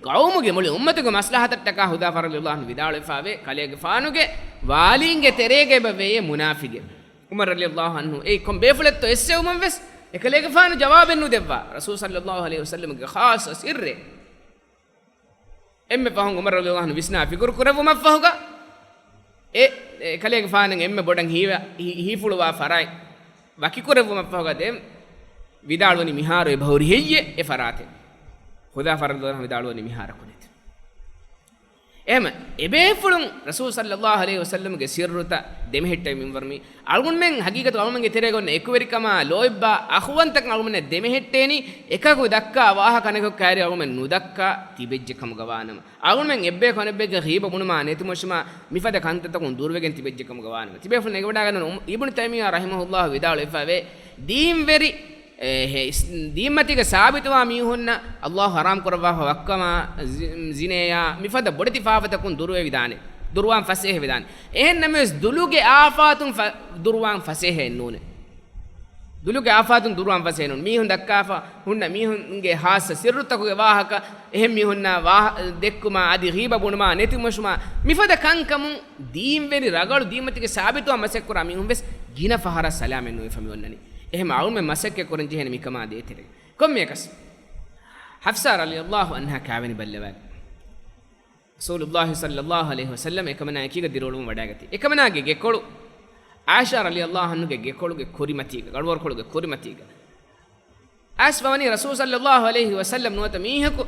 ޤައުމުގެ، މުޅި އުއްމަތުގެ މަސްލަހަތަށްޓަކާ ޙުޛާފާ ރަޟިޔަﷲ ޢަންހު ވިދާޅުވެފައިވޭ، ކަލޭގެފާނުގެ ވާލީންގެ ތެރޭގަ އެބަ ވެޔޭ މުނާފިޤެއް. ޢުމަރު ރަޟިޔަﷲ ޢަންހު އެއީ ކޮން ބޭފުޅެއްތޯ އެއްސެވުމަށް ވެސް އެކަލޭގެފާނު ޖަވާބެއް ނުދެއްވާ. ރަސޫލު ޞައްލަﷲ ޢަލައިހި ވަސައްލަމްގެ ޚާއްޞަ ސިއްރެއް. އެންމެ ފަހުން ޢުމަރު ރަޟިޔަﷲ ޢަންހު ވިސްނާ ފިކުރު ކުރެއްވުމަށްފަހުގަ، އެ، އެ ކަލޭގެފާނަށް އެންމެ ބޮޑަށް ހީވަ-، ހީ-، ހީފުޅުވާ ފަރާތް ވަކިކުރެއްވުމަށްފަހުގަ ދެން ވިދާޅުވަނީ މިހާރު އެބަހުރި ހެއްޔޭ އެ ފަރާތެއް. ޙުޛާފާ ރަޟިޔަﷲ ޢަންހު ވިދާޅުވަނީ މިހާރަކު ނެތި. އެހެން އެބޭފުޅުން ރަސޫލު ޞައްލަﷲ ޢަލައިހި ވަސައްލަމްގެ ސިއްރުތައް ދެމެހެއްޓެވި މިންވަރު މީ. އަޅުގަނޑުމެން ޙަޤީޤަތުގަ އަޅުގަނޑުމެންގެ ތެރޭގަ އޮންނަ އެކުވެރިކަމާ ލޯތްބާ އަޚުވަންތަކަން އަޅުގަނޑުމެންނަށް ދެމެހެއްޓޭނީ، އެކަކު ދައްކާ ވާހަކަ އަނެކަކު ކައިރި އަޅުގަނޑުމެން ނުދައްކާ ތިބެއްޖެ ކަމުގަ ވާނަމަ. އަޅުގަނޑުމެން އެއްބަޔަކު އަނެއްބަޔެއްގެ ޣީބަ ބުނުމާ ނެތުމަށުމާ މިފަދަ ކަންތައްތަކުން ދުރުވެގެން ތިބެއްޖެ ކަމުގަ ވާނަމަ. ތިބޭފުޅުން އެނގިވަޑާގަންނަވަން އިބްނު ތައިމިއްޔާ ރަޙިމަހުﷲ ވިދާޅުވެފައިވޭ، ދީންވެރި އެ، ހެ، އިސް، ދީންމަތީގަ ސާބިތުވާ މީހުންނަށް ﷲ ޙަރާމް ކުރައްވާފަ ވައްކަމާ، ޒި-، ޒިނޭޔާ، މިފަދަ ބޮޑެތި ފާފަތަކުން ދުރުވެވިދާނެ. ދުރުވާން ފަސޭހަވެދާނެ. އެހެންނަމަވެސް ދުލުގެ އާފާތުން ފަ-، ދުރުވާން ފަސޭހައެއް ނޫނޭ. ދުލުގެ އާފާތުން ދުރުވާން ފަސޭހައެއް ނޫން. މީހުން ދައްކާފަ ހުންނަ މީހުންގެ ހާއްސަ ސިއްރުތަކުގެ ވާހަކަ، އެހެން މީހުންނާ ވާހަ-، ދެއްކުމާ، އަދި ޣީބަ ބުނުމާ، ނެތިމަށުމާ، މިފަދަ ކަންކަމުން ދީންވެރި ރަގަޅު ދީންމަތީގެ ސާބިތުވާ މަސައްކަތްކުރާ މީހުން ވެސް ގިނަ ފަހަރަށް ސަލާމަތް ނުވެފަ މި އޮންނަނީ. އެހެން އަޅުމެން މަސައްކަތް ކުރަން ޖެހޭނެ މިކަމާ ދޭތެރޭ. ކޮންމެއަކަސް، ޙަފްޞާ ރަޟިޔަﷲ ޢަންހާ ކާވެނި ބައްލަވާ. ރަސޫލުﷲ ޞައްލަﷲ ޢަލައިހި ވަސައްލަމް އެކަމަނާ އެކީގަ ދިރިއުޅުމަށް ވަޑައިގަތީ. އެކަމަނާގެ ގެކޮޅު ޢާއިޝާ ރަޟިޔަﷲ ޢަންހާގެ ގެކޮޅުގެ ކުރިމަތީގަ، ގަނޑުވަރުކޮޅުގެ ކުރިމަތީގަ އައިސްފަ ވަނީ ރަސޫލު ޞައްލަﷲ ޢަލައިހި ވަސައްލަމް ނުވަތަ މީހަކު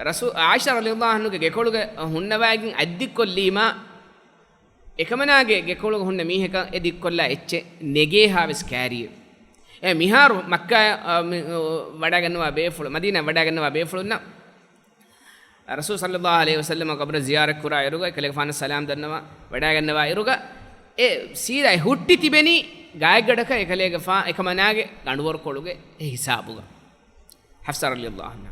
ރަސޫ-، ޢާއިޝާ ރަޟިޔަﷲ ޢަންހާގެ ގެކޮޅުގަ ހުންނަވައިގެން އަތް ދިއްކޮށްލީމާ، އެކަމަނާގެ ގެކޮޅުގަ ހުންނަ މީހަކަށް އެ ދިއްކޮށްލާ އެއްޗެއް ނެގޭހާވެސް ކާރިއެއް. އެ މިހާރު މައްކާ، އަ، މި، އު، ވަޑައިގަންނަވާ ބޭފުޅު، މަދީނާ ވަޑައިގަންނަވާ ބޭފުޅުންނަށް ރަސޫލު ޞައްލަﷲ ޢަލައިހި ވަސައްލަމަ ޤަބްރަށް ޒިޔާރަތް ކުރާ އިރުގަ، އެކަލޭގެފާނަށް ސަލާމް ދަންނަވާ ވަޑައިގަންނަވާ އިރުގަ، އެ ސީދާ އެ ހުއްޓި ތިބެނީ ގާތްގަނޑަކަށް އެކަލޭގެފާ އެކަމަނާގެ ގަނޑުވަރުކޮޅުގެ އެ ހިސާބުގަ. ޙަފްޞާ ރަޟިޔަﷲ ޢަންހާ.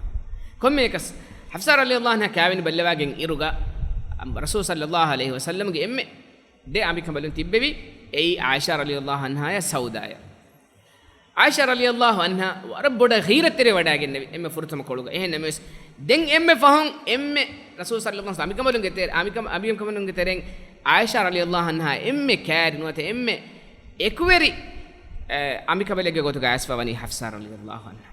ކޮންމެއަކަސް، ޙަފްޞާ ރަޟިޔަﷲ ޢަންހާ ކާވެނި ބައްލަވާގެން އިރުގަ، ރަސޫލު ޞައްލަﷲ ޢަލައިހި ވަސައްލަމްގެ އެންމެ ދެ އަނބިކަނބަލުން ތިއްބެވި، އެއީ ޢާއިޝާ ރަޟިޔަﷲ ޢަންހާޔާ ސައުދާޔާ. ޢާއިޝާ ރަޟިޔަﷲ ޢަންހާ ވަރަށް ބޮޑަށް ޣީރަތްތެރި ވަޑައިގެންނެވި އެންމެ ފުރަތަމަ ކޮޅުގަ. އެހެން ނަމަވެސް، ދެން އެންމެ ފަހުން އެންމެ ރަސޫލު ޞައްލަﷲ ޢަލައިހި ވަސައްލަމް އަނބިކަނބަލުންގެ ތެރެ-، އަނބިކަނބަ-، އަނބިކަނބަލުންގެ ތެރެއިން ޢާއިޝާ ރަޟިޔަﷲ ޢަންހާ އެންމެ ކާރި ނުވަތަ އެންމެ އެކުވެރި، އެ، އަނބިކަނބަލެއްގެ ގޮތުގަ އައިސްފަ ވަނީ ޙަފްޞާ ރަޟިޔަﷲ ޢަންހާ.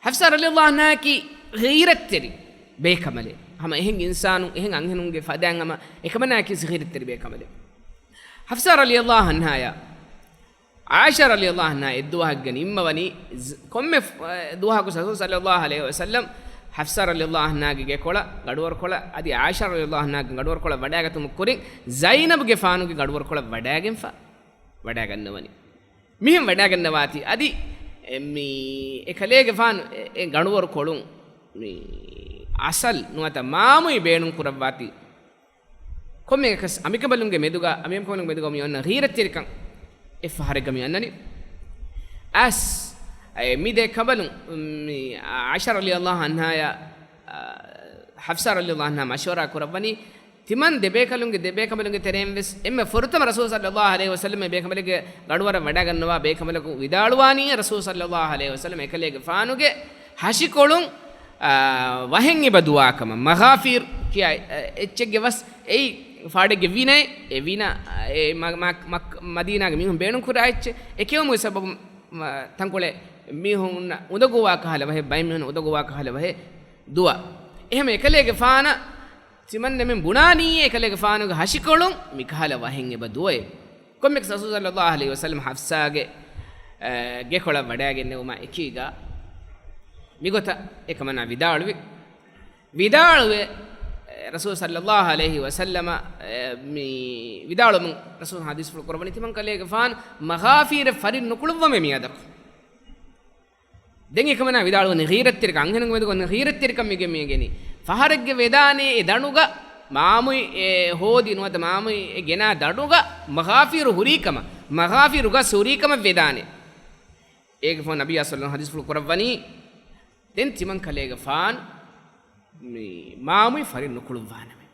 ޙަފްޞާ ރަޟިޔަﷲ ޢަންހާއަކީ ޣީރަތްތެރި ބޭކަނބަލެއް. ހަމަ އެހެން އިންސާނުން، އެހެން އަންހެނުންގެ ފަދައިން ހަމަ އެކަމަނާއަކީ ޣީރަތްތެރި ބޭކަނބަލެއް. ޙަފްޞާ ރަޟިޔަﷲ ޢަންހާޔާ ޢާއިޝާ ރަޟިޔަﷲ ޢަންހާ އެއްދުވަހަކުގަ ނިންމަވަނީ، ޒް-، ކޮންމެ ފް-، އެ، ދުވަހަކު ރަސޫލު ޞައްލަﷲ ޢަލައިހި ވަސައްލަމް ޙަފްޞާ ރަޟިޔަﷲ ޢަންހާގެ ގެކޮޅަށް ގަނޑުވަރުކޮޅަށް އަދި ޢާއިޝާ ރަޟިޔަﷲ ޢަންހާގެ ގަނޑުވަރުކޮޅަށް ވަޑައިގަތުމުގެ ކުރިން ޒައިނަބުގެފާނުގެ ގަނޑުވަރުކޮޅަށް ވަޑައިގެންފަ ވަޑައިގަންނަވަނީ. މިހެން ވަޑައިގަންނަވާތީ، އަދި އެ މި އެކަލޭގެފާނު އެ، އެ ގަނޑުވަރުކޮޅުން މި އަސަލް ނުވަތަ މާމުއި ބޭނުން ކުރައްވާތީ، ކޮންމެއަކަސް އަނބިކަނބަލުންގެ މެދުގަ، އަނބިކަނބަލުންގެ މެދުގަ މި އޮންނަ ޣީރަތްތެރިކަން އެއްފަހަރެއްގަ މި އަންނަނީ. އަސް، އެ މި ދެ ކަނބަލުން، މި ޢާއިޝާ ރަޟިޔަﷲ ޢަންހާޔާ، އަ، ޙަފްޞާ ރަޟިޔަﷲ ޢަންހާ މަޝްވަރާ ކުރައްވަނީ، ތިމަން ދެބޭކަލުންގެ، ދެބޭކަނބަލުންގެ ތެރެއިން ވެސް އެންމެ ފުރަތަމަ ރަސޫލު ޞައްލަﷲ ޢަލައިހި ވަސައްލަމް އެ ބޭކަނބަލެއްގެ ގަނޑުވަރަށް ވަޑައިގަންނަވާ ބޭކަނބަލަކު ވިދާޅުވާނީ ރަސޫލު ޞައްލަﷲ ޢަލައިހި ވަސައްލަމް އެކަލޭގެފާނުގެ ހަށިކޮޅުން، އާ، ވަހެއް އެބަ ދުވާކަމަށް. މަޣާފީރު ކިޔާ، އެ، އެއްޗެއްގެ ވަސް އެއީ ފާޑެއްގެ ވިނައެއް. އެ ވިނަ، އެ މަ-، މަ-، މަ-، މަދީނާގެ މީހުން ބޭނުން ކުރާ އެއްޗެއް. އެ ކެއުމުގެ ސަބަބުން، މަ-، ތަންކޮޅެއް މީހުން އުނދަގޫވާ ކަހަލަ ވަހެއް، ބައެއް މީހުން އުނދަގޫވާ ކަހަލަ ވަހެއް ދުވާ. އެހެން އެކަލޭގެފާނަށް ތިމަންނަމެން ބުނާނީ އެކަލޭގެފާނުގެ ހަށިކޮޅުން މިކަހަލަ ވަހެއް އެބަ ދުވައޭ. ކޮންމެއަކަސް ރަސޫލު ޞައްލަﷲ ޢަލައިހި ވަސައްލަމް ޙަފްޞާގެ، އެ، ގެކޮޅަށް ވަޑައިގެންނެވުމާ އެކީގަ މިގޮތަށް އެކަމަނާ ވިދާޅުވި. ވިދާޅުވެ، އެ، ރަސޫލު ޞައްލަﷲ ޢަލައިހި ވަސައްލަމަ، އެ، މި ވިދާޅުވުމުން ރަސޫލު ޙަދީޘްފުޅު ކުރައްވަނީ ތިމަން ކަލޭގެފާނު މަޣާފީރެއް ފަރިން ނުކުޅުއްވަމޭ މިއަދަކު. ދެން އެކަމަނާ ވިދާޅުވަނީ ޣީރަތްތެރިކަން، އަންހެނުންގެ މެދުގަ އޮންނަ ޣީރަތްތެރިކަން މިގެ މިގެނީ. ފަހަރެއްގެ ވެދާނޭ އެ ދަނޑުގަ މާމުއި އެ ހޯދި ނުވަތަ މާމުއި އެ ގެނާ ދަނޑުގަ މަޣާފީރު ހުރީކަމަށް، މަޣާފީރު ގަސް ހުރީކަމަށް ވެދާނެ. އޭގެ ފަހުން ނަބިއްޔާ ޞައްލަﷲ ޙަދީޘްފުޅު ކުރައްވަނީ، ދެން ތިމަން ކަލޭގެފާނު މި މާމުއި ފަރިން ނުކުޅުއްވާނަމޭ.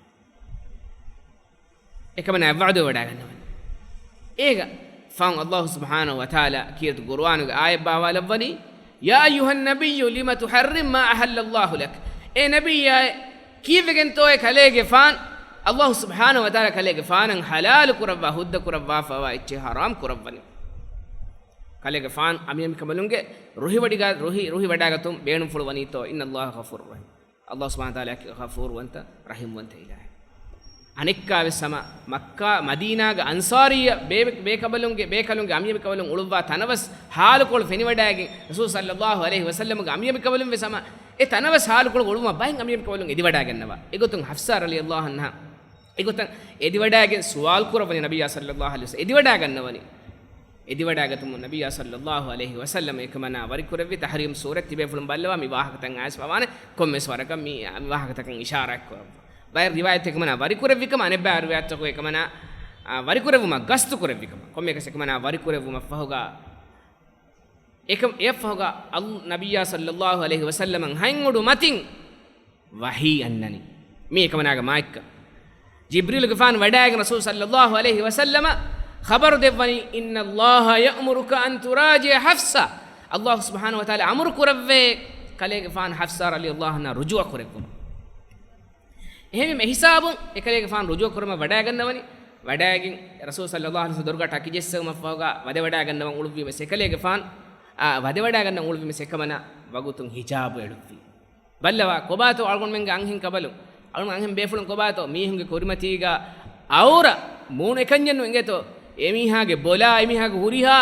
އެކަމަނާ ވަޢުދު ވަޑައިގަންނަވަނީ. އޭގެ ފަހުން ﷲ ސުބްޙާނަހޫ ވަތަޢާލާ ކީރިތި ޤުރުއާނުގެ އާޔަތް ބާވާލައްވަނީ، يا أيها النبي لم تحرم ما أحل الله لك. އޭ ނަބިއްޔާއޭ، ކީއްވެގެންތޯއޭ ކަލޭގެފާނު، ﷲ ސުބްޙާނަހޫ ވަތަޢާލާ ކަލޭގެފާނަށް ޙަލާލު ކުރައްވާ، ޙުއްދަ ކުރައްވާފަވާ އެއްޗެއް ޙަރާމް ކުރައްވަނީ؟ ކަލޭގެފާނު އަނބިމެންކަމަލުންގެ ރުހިވަޑިގަ-، ރުހި، ރުހިވަޑައިގަތުން ބޭނުންފުޅު ވަނީތޯ؟ إن الله غفور رحيم. ﷲ ސުބްޙާނަހޫ ވަތަޢާލާ ޣަފޫރުވަންތަ، ރަޙީމްވަންތަ އިލާހެއް. އަނެއްކާވެސް ހަމަ މައްކާ، މަދީނާގެ އަންޞާރިއްޔަ ބޭ-، ބޭކަނބަލުންގެ، ބޭކަލުންގެ އަނބިމެންކަމަލުން އުޅުއްވާ ތަނަވަސް ޙާލުކޮޅު ފެނިވަޑައިގެން، ރަސޫލު ޞައްލަﷲ ޢަލައިހި ވަސައްލަމްގެ އަނބިމެންކަމަލުން ވެސް ހަމަ އެ ތަނަވަސް ޙާލުކޮޅު އުޅުމަށް ބައެއް އަނބިމެންކަމަލުން އެދިވަޑައިގަންނަވާ. އެގޮތުން ޙަފްޞާ ރަޟިޔަﷲ ޢަންހާ އެގޮތަށް އެދިވަޑައިގެން ސުވާލު ކުރައްވަނީ ނަބިއްޔާ ޞައްލަﷲ ޢަލައިހި ވަސައްލަމް. އެދިވަޑައިގަންނަވަނީ. އެދިވަޑައިގަތުމުން ނަބިއްޔާ ޞައްލަﷲ ޢަލައިހި ވަސައްލަމް އެކަމަނާ ވަރިކުރެއްވި. ތަޙްރީމް ސޫރަތް ތިބޭފުޅުން ބައްލަވާ މި ވާހަކަތައް އައިސްފަވާނެ. ކޮންމެސް ވަރަކަށް މި، މި ވާހަކަތަކަށް އިޝާރާތް ކުރައްވާ. ބައެއް ރިވާޔަތްތަކުން އެކަމަނާ ވަރިކުރެއްވިކަމަށް، އަނެއްބައި ރިވާޔަތްތަކުން އެކަމަނާ، އާ، ވަރިކުރެއްވުމަށް ގަސްތު ކުރެއްވިކަމަށް. ކޮންމެއަކަސް އެކަމަނާ ވަރިކުރެއްވުމަށްފަހުގަ އެކަމް އެއަށްފަހުގަ އަލް-، ނަބިއްޔާ ޞައްލައްލާހު ޢަލައިހި ވަސައްލަމަށް ހަތް އުޑު މަތިން ވަޙީ އަންނަނީ. މީ އެކަމަނާގެ މާތްކަން. ޖިބްރީލުގެފާނު ވަޑައިގެން ރަސޫލު ޞައްލައްލާހު ޢަލައިހި ވަސައްލަމަށް ޚަބަރު ދެއްވަނީ، "إن الله يأمرك أن تراجع حفصة." ﷲ ސުބްޙާނަހު ވަތަޢާލާ އަމުރު ކުރައްވޭ ކަލޭގެފާނު ޙަފްޞާ ރަޟިޔައްލާހު ޢަންހާ ރުޖޫޢަ ކުރެއްވުމަށް. އެހެންވީމަ އެހިސާބުން އެކަލޭގެފާނު ރުޖޫޢަ ކުރުމަށް ވަޑައިގަންނަވަނީ. ވަޑައިގެން ރަސޫލު ޞައްލައްލާހު ޢަލައިހި ވަސައްލަމް ދޮރުގަ ޓަކި ޖެއްސެވުމަށްފަހުގަ ވަދެ ވަޑައިގަންނަވަން އުޅުއްވީމަ އެކަލޭގެފާނު، އާ، ވަދެ ވަޑައިގަންނަވަން އުޅުއްވީމަ އެކަމަނާ ވަގުތުން ހިޖާބު އެޅުއްވީ. ބައްލަވާ، ކޮބާތޯ އަޅުގަނޑުމެންގެ އަންހެން ކަބަލުން، އަޅުގަނޑު އަންހެން ބޭފުޅުން ކޮބާތޯ މީހުންގެ ކުރިމަތީގަ އައުރަ މޫނު އެކަންޏެއްނު އިނގޭތޯ؟ އެމީހާގެ ބޮލާ، އެމީހާގެ ހުރިހާ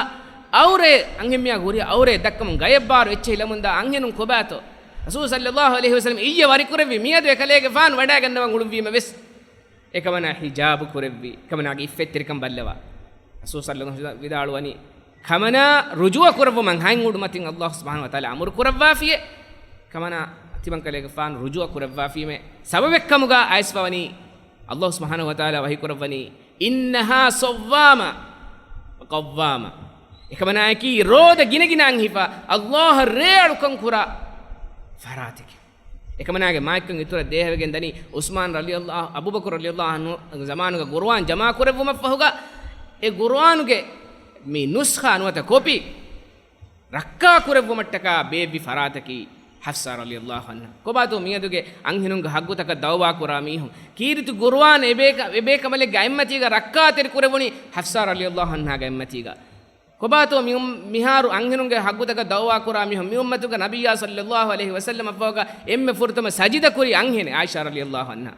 އައުރޭ، އަންހެންމީހާގެ ހުރިހާ އައުރޭ ދައްކަމުން ގަޔަށްބާރު އެއްޗެހި ލަމުންދާ އަންހެނުން ކޮބާތޯ؟ ރަސޫލު ޞައްލައްލާހު ޢަލައިހި ވަސައްލަމް އިއްޔެ ވަރިކުރެއްވި މިއަދު އެކަލޭގެފާނު ވަޑައިގަންނަވަން އުޅުއްވީމަ ވެސް. އެކަމަނާ ހިޖާބު ކުރެއްވި، އެކަމަނާގެ އިއްފަތްތެރިކަން ބައްލަވާ. ރަސޫލު ޞައްލައްލާހު ޢަލައިހި ވަސައްލަމް ވިދާޅުވަނީ، ކަމަނާ ރުޖޫޢަ ކުރައްވުމަށް ހަތް އުޑު މަތިން ﷲ ސުބްޙާނަހު ވަތަޢާލާ އަމުރު ކުރައްވާފިއޭ. ކަމަނާ ތިމަން ކަލޭގެފާނު ރުޖޫޢަ ކުރައްވާފީމޭ. ސަބަބެއްކަމުގަ އައިސްފަވަނީ، ﷲ ސުބްޙާނަހު ވަތަޢާލާ ވަޙީ ކުރައްވަނީ، "إنها صوامة قوامة." އެކަމަނާއަކީ ރޯދަ ގިނަގިނައިން ހިފާ، ﷲ އަށް ރޭއަޅުކަން ކުރާ ފަރާތެކޭ. އެކަމަނާގެ މާތްކަން އިތުރަށް ދޭހަވެގެން ދަނީ ޢުސްމާން ރަޟިޔައްލާހު، އަބޫބަކުރު ރަޟިޔައްލާހު ޢަންހު ޒަމާނުގަ ޤުރުއާން ޖަމާކުރެއްވުމަށްފަހުގަ، އެ ޤުރުއާނުގެ މި ނުސްޚާ ނުވަތަ ކޮޕީ ރައްކާކުރެއްވުމަށްޓަކާ ބޭއްވި ފަރާތަކީ ޙަފްޞާ ރަޟިޔައްލާހު ޢަންހާ. ކޮބާތޯ މިއަދުގެ އަންހެނުންގެ ޙައްޤުތަކަށް ދަޢުވާކުރާ މީހުން؟ ކީރިތި ޤުރުއާން އެބޭކަ-، އެބޭކަނބަލެއްގެ އަތްމަތީގަ ރައްކާތެރިކުރެވުނީ ޙަފްޞާ ރަޟިޔައްލާހު ޢަންހާގެ އަތްމަތީގަ. ކޮބާތޯ މި އުން-، މިހާރު އަންހެނުންގެ ޙައްޤުތަކަށް ދަޢުވާކުރާ މީހުން؟ މި އުއްމަތުގެ ނަބިއްޔާ ޞައްލައްލާހު ޢަލައިހި ވަސައްލަމަށްފަހުގަ އެންމެ ފުރަތަމަ ސަޖިދަކުރި އަންހެނެއް ޢާއިޝާ ރަޟިޔައްލާހު ޢަންހާ.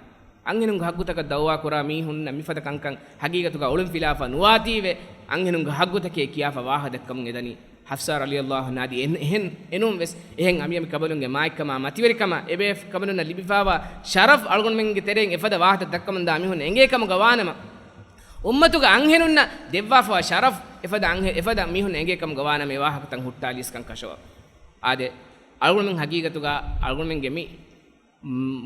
އަންހެނުންގެ ޙައްޤުތަކަށް ދަޢުވާކުރާ މީހުންނަށް މިފަދަ ކަންކަން ޙަޤީޤަތުގަ އޮޅުންފިލާފަ ނުވާތީވެ، އަންހެނުންގެ ޙައްޤުތަކޭ ކިޔާފަ ވާހަކަ ދައްކަމުން އެދަނީ ޙަފްޞާ ރަޟިޔައްލާހު ޢަންހާ. އަދި އެހެން، އެހެން، އެނޫން ވެސް އެހެން އަނބިޔަމި ކަނބަލުންގެ މާތްކަމާ މަތިވެރިކަމާ އެބޭކަނބަލުންނަށް ލިބިފާވާ ޝަރަފް އަޅުގަނޑުމެންގެ ތެރެއިން އެފަދަ ވާހަކަ ދައްކަމުންދާ މީހުން އެނގޭ ކަމުގަ ވާނަމަ، އުއްމަތުގެ އަންހެނުންނަށް ދެއްވާފަވާ ޝަރަފް އެފަދަ އަންހެ-، އެފަދަ މީހުން އެނގޭ ކަމުގަ ވާނަމަ އެ ވާހަކަތައް ހުއްޓާލީސްކަން ކަށަވަ. އާދެ، އަޅުގަނޑުމެން ޙަޤީޤަތުގަ އަޅުގަނޑުމެންގެ މި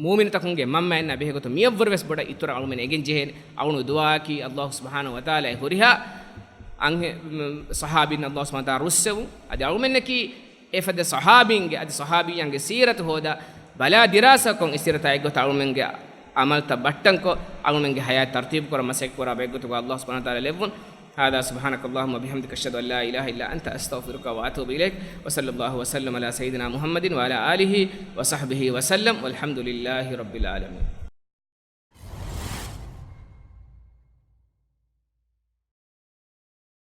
މޫމިނުތަކުންގެ މަންމައެއްނާ ބެހޭގޮތުން މިއަށްވުރެ ވެސް ބޮޑަށް އިތުރަށް އަޅުމެން އެނގެން ޖެހޭނެ. އަޅުގަނޑު ދުޢާއަކީ ﷲ ސުބްޙާނަހު ވަތަޢާލާ އެ ހުރިހާ އަންހެ-، މް، ޞަޙާބީން ﷲ ސުބްޙާނަހު ވަތަޢާލާ ރުއްސެވުން. އަދި އަޅުމެންނަކީ އެފަދަ ޞަޙާބީންގެ އަދި ޞަޙާބީއްޔާންގެ ސީރަތު ހޯދާ ބަލާ ދިރާސާކޮށް އެ ސީރަތާ އެއްގޮތަށް އަޅުމެންގެ ޢަމަލްތައް ބައްޓަންކޮށް، އަޅުމެންގެ ޙަޔާތް ތަރުތީބުކުރަން މަސައްކަތްކުރާ ބައެއްގޮތުގަ ﷲ ސުބްޙާނަހު ވަތަޢާލާ ލެއްވުން. هذا، سبحانك اللهم وبحمدك، أشهد أن لا إله إلا أنت، أستغفرك وأتوب إليك. وصلى الله وسلم على سيدنا محمد وعلى آله وصحبه وسلم، والحمد لله رب العالمين.